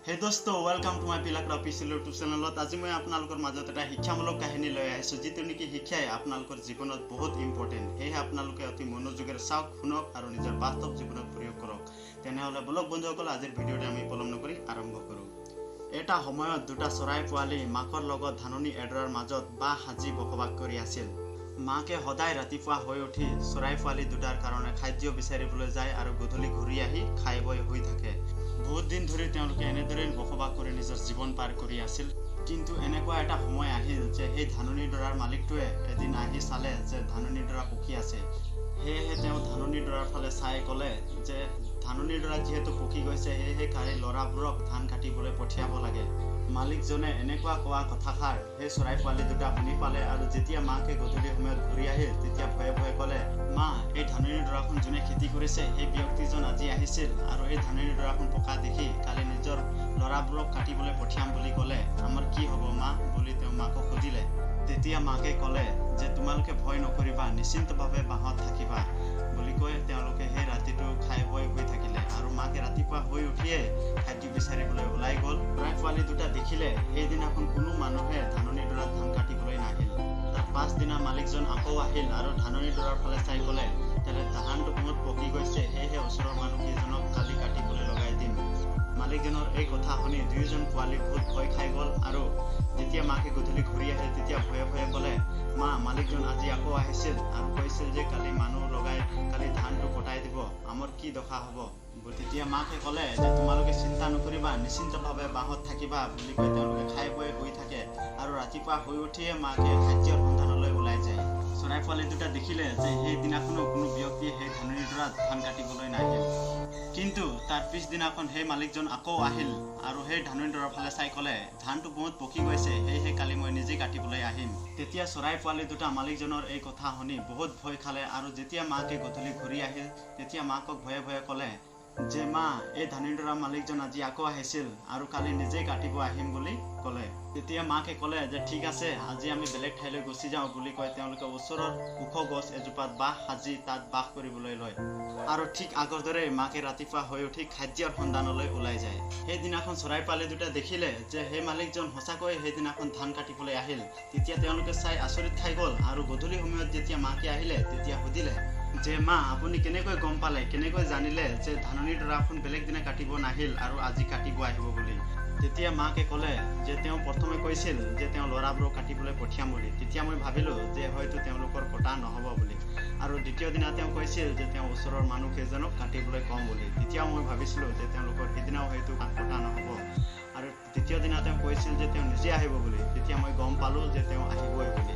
হে দোস্ত, welcome to my পিলাকৰ official YouTube চেনেলত। আজি মই আপোনালোকৰ মাজত এটা শিক্ষামূলক কাহিনী লৈ আহিছোঁ, যিটো নেকি শিক্ষাই আপোনালোকৰ জীৱনত বহুত ইম্পৰ্টেণ্ট। সেয়েহে আপোনালোকে অতি মনোযোগেৰে চাওক, শুনক আৰু নিজৰ বাস্তৱ জীৱনত প্ৰয়োগ কৰক। তেনেহ'লে বলক বন্ধুসকল, আজিৰ ভিডিঅ'টো আমি পলম নকৰি আৰম্ভ কৰোঁ। এটা সময়ত দুটা চৰাই পোৱালি মাকৰ লগত ধাননি এডৰাৰ মাজত বাঁহ সাজি বসবাস কৰি আছিল। মাকে সদায় ৰাতিপুৱা হৈ উঠি চৰাই পোৱালি দুটাৰ কাৰণে খাদ্য বিচাৰিবলৈ যায় আৰু গধূলি ঘূৰি আহি খাই বৈ শুই থাকে। বহুত দিন ধৰি তেওঁলোকে এনেদৰেই বসবাস কৰি নিজৰ জীৱন পাৰ কৰি আছিল। কিন্তু এনেকুৱা এটা সময় আহিল যে সেই ধাননিডৰাৰ মালিকটোৱে এদিন আহি চালে যে ধাননিডৰা পকি আছে। সেয়েহে তেওঁ ধাননিডৰাৰ ফালে চাই ক'লে যে ধাননিডৰা যিহেতু পকি গৈছে, সেয়েহে কালি ল'ৰাবোৰক ধান কাটিবলৈ পঠিয়াব লাগে। মালিকজনে এনেকুৱা কোৱা কথাষাৰ সেই চৰাই পোৱালি দুটা শুনি পালে আৰু যেতিয়া মাকে গধূলি সময়ত ঘূৰি আহিল, তেতিয়া ভয়ে ভয়ে ক'লে, মা, এই ধাননিডৰাখন যোনে খেতি কৰিছে সেই ব্যক্তিজন আজি আহিছিল আৰু এই ধাননিডৰাখন পকা দেখি কালি নিজৰ ল'ৰাবোৰক কাটিবলৈ পঠিয়াম বুলি ক'লে, আমাৰ কি হ'ব মা বুলি তেওঁ মাকক সুধিলে। তেতিয়া মাকে ক'লে যে তোমালোকে ভয় নকৰিবা, নিশ্চিন্তভাৱে বাঁহত থাকিবা বুলি কৈ তেওঁলোকে সেই ৰাতিটো খাই বৈ শুই থাকিলে। আৰু মাকে ৰাতিপুৱা শুই উঠিয়ে খাদ্য বিচাৰিবলৈ ওলাই গ'ল। চৰাই পোৱালি দুটা দেখিলে সেইদিনাখন কোনো মানুহে ধাননিডৰাত ধান কাটিবলৈ নাহিল। তাৰ পাছদিনা মালিকজন আকৌ আহিল আৰু ধাননিডৰাৰ ফালে চাই ক'লে, তেনে ধানটো বহুত পকি গৈছে, সেয়েহে ওচৰৰ মানুহকেইজনক কালি কাটিবলৈ লগাই দিম। মালিকজনৰ এই কথা শুনি দুয়োজন পোৱালি বহুত ভয় খাই গ'ল। আৰু যেতিয়া মাকে গধূলি ঘূৰি আহিল, তেতিয়া ভয়ে ভয়ে ক'লে, মা, মালিকজন আজি আকৌ আহিছিল আৰু কৈছিল যে কালি মানুহ লগাই কালি ধানটো কটাই দিব, আমাৰ কি দশা হ'ব? তেতিয়া মাকে ক'লে যে তোমালোকে চিন্তা নকৰিবা, নিশ্চিন্তভাৱে বাঁহত থাকিবা বুলি কৈ তেওঁলোকে খাই বৈ শুই থাকে। আৰু ৰাতিপুৱা শুই উঠিয়ে মাকে খাদ্যৰ সন্ধানলৈ ওলাই যায়। চৰাই পোৱালি দুটা দেখিলে যে সেইদিনাখনো কোনো ব্যক্তিয়ে সেই ধাননিডৰাত ধান কাটিবলৈ নাহিল। কিন্তু তাৰ পিছদিনাখন সেই মালিকজন আকৌ আহিল আৰু সেই ধাননিডৰাৰ ফালে চাই ক'লে, ধানটো বহুত পকি গৈছে, সেয়েহে কালি মই নিজে কাটিবলৈ আহিম। তেতিয়া চৰাই পোৱালি দুটা মালিকজনৰ এই কথা শুনি বহুত ভয় খালে। আৰু যেতিয়া মাকে গধূলি ঘূৰি আহিল, তেতিয়া মাকক ভয়ে ভয়ে ক'লে যে মা, এই ধাননিডৰাৰ মালিকজন আজি আকৌ আহিছিল আৰু কালি নিজেই কাটিব আহিম বুলি ক'লে। তেতিয়া মাকে ক'লে যে ঠিক আছে, আজি আমি বেলেগ ঠাইলৈ গুচি যাওঁ বুলি কৈ তেওঁলোকে ওচৰৰ ওখ গছ এজোপাত বাঁহ সাজি তাত বাস কৰিবলৈ লয়। আৰু ঠিক আগৰ দৰে মাকে ৰাতিপুৱা হৈ উঠি খাদ্যৰ সন্ধানলৈ ওলাই যায়। সেইদিনাখন চৰাই পোৱালি দুটা দেখিলে যে সেই মালিকজন সঁচাকৈ সেইদিনাখন ধান কাটিবলৈ আহিল। তেতিয়া তেওঁলোকে চাই আচৰিত খাই গ'ল। আৰু গধূলি সময়ত যেতিয়া মাকে আহিলে, তেতিয়া সুধিলে যে মা, আপুনি কেনেকৈ গম পালে, কেনেকৈ জানিলে যে ধাননিডৰাখন বেলেগ দিনা কাটিব নাহিল আৰু আজি কাটিব আহিব বুলি? তেতিয়া মাকে ক'লে যে তেওঁ প্ৰথমে কৈছিল যে তেওঁ ল'ৰাবোৰক কাটিবলৈ পঠিয়াম বুলি, তেতিয়া মই ভাবিলোঁ যে হয়তো তেওঁলোকৰ কটা নহ'ব বুলি। আৰু দ্বিতীয় দিনা তেওঁ কৈছিল যে তেওঁ ওচৰৰ মানুহকেইজনক কাটিবলৈ ক'ম বুলি, তেতিয়াও মই ভাবিছিলোঁ যে তেওঁলোকৰ সেইদিনাও হয়তো কটা নহ'ব। আৰু তৃতীয় দিনা তেওঁ কৈছিল যে তেওঁ নিজে আহিব বুলি, তেতিয়া মই গম পালোঁ যে তেওঁ আহিবই বুলি।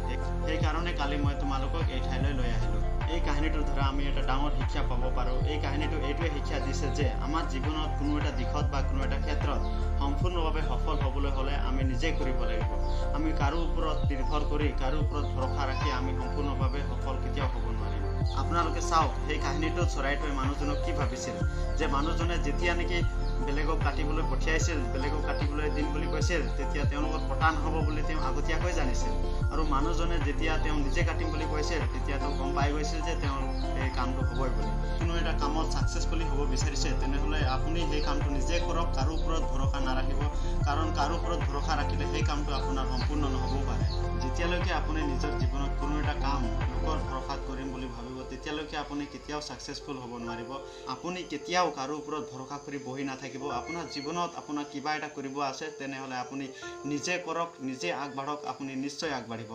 সেইকাৰণে কালি মই তোমালোকক এই ঠাইলৈ লৈ আহিলোঁ। এই কাহিনীটোৰ দ্বাৰা আমি এটা ডাঙৰ শিক্ষা পাব পাৰোঁ। এই কাহিনীটো এইটোৱে শিক্ষা দিছে যে আমাৰ জীৱনত কোনো এটা দিশত বা কোনো এটা ক্ষেত্ৰত সম্পূৰ্ণভাৱে সফল হ'বলৈ হ'লে আমি নিজে কৰিব লাগিব। আমি কাৰো ওপৰত নিৰ্ভৰ কৰি, কাৰো ওপৰত ভৰসা ৰাখি আমি সম্পূৰ্ণভাৱে সফল কেতিয়াও হ'ব নোৱাৰিম। আপোনালোকে চাওক, সেই কাহিনীটোত চৰাইটোৱে মানুহজনক কি ভাবিছিল যে মানুহজনে যেতিয়া নেকি বেলেগক কাটিবলৈ পঠিয়াইছিল, বেলেগক কাটিবলৈ দিম বুলি কৈছিল, তেতিয়া তেওঁলোকৰ কটা নহ'ব বুলি তেওঁ আগতীয়াকৈ জানিছিল। আৰু মানুহজনে যেতিয়া তেওঁ নিজে কাটিম বুলি কৈছিল, তেতিয়া তেওঁ গম পাই গৈছিল যে তেওঁৰ এই কামটো হ'বই বুলি। কোনো এটা কামত ছাকচেছফুলি হ'ব বিচাৰিছে, তেনেহ'লে আপুনি সেই কামটো নিজে কৰক, কাৰো ওপৰত ভৰসা নাৰাখিব। কাৰণ কাৰো ওপৰত ভৰসা ৰাখিলে সেই কামটো আপোনাৰ সম্পূৰ্ণ নহ'বও পাৰে। যেতিয়ালৈকে আপুনি নিজৰ জীৱনত কোনো এটা কাম লোকৰ ভৰসাত কৰিম বুলি ভাবিব, তেতিয়ালৈকে আপুনি কেতিয়াও ছাকচেছফুল হ'ব নোৱাৰিব। আপুনি কেতিয়াও কাৰো ওপৰত ভৰসা কৰি বহি নাথাকিব। আপোনাৰ জীৱনত আপোনাক কিবা এটা কৰিব আছে, তেনেহ'লে আপুনি নিজে কৰক, নিজে আগবাঢ়ক, আপুনি নিশ্চয় আগবাঢ়িব।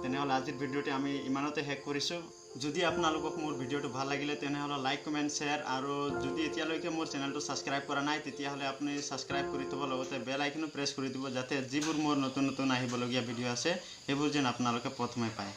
তেনেহ'লে আজিৰ ভিডিঅ'টো আমি ইমানতে শেষ কৰিছোঁ। যদি আপোনালোকক মোৰ ভিডিঅ'টো ভাল লাগিলে, তেনেহ'লে লাইক, কমেণ্ট, শ্বেয়াৰ আৰু যদি এতিয়ালৈকে মোৰ চেনেলটো ছাবস্ক্ৰাইব কৰা নাই, তেতিয়াহ'লে আপুনি ছাবস্ক্ৰাইব কৰি থ'ব, লগতে বেল আইকনো প্ৰেছ কৰি দিব, যাতে যিবোৰ মোৰ নতুন নতুন আহিবলগীয়া ভিডিঅ' আছে সেইবোৰ যেন আপোনালোকে প্ৰথমে পায়।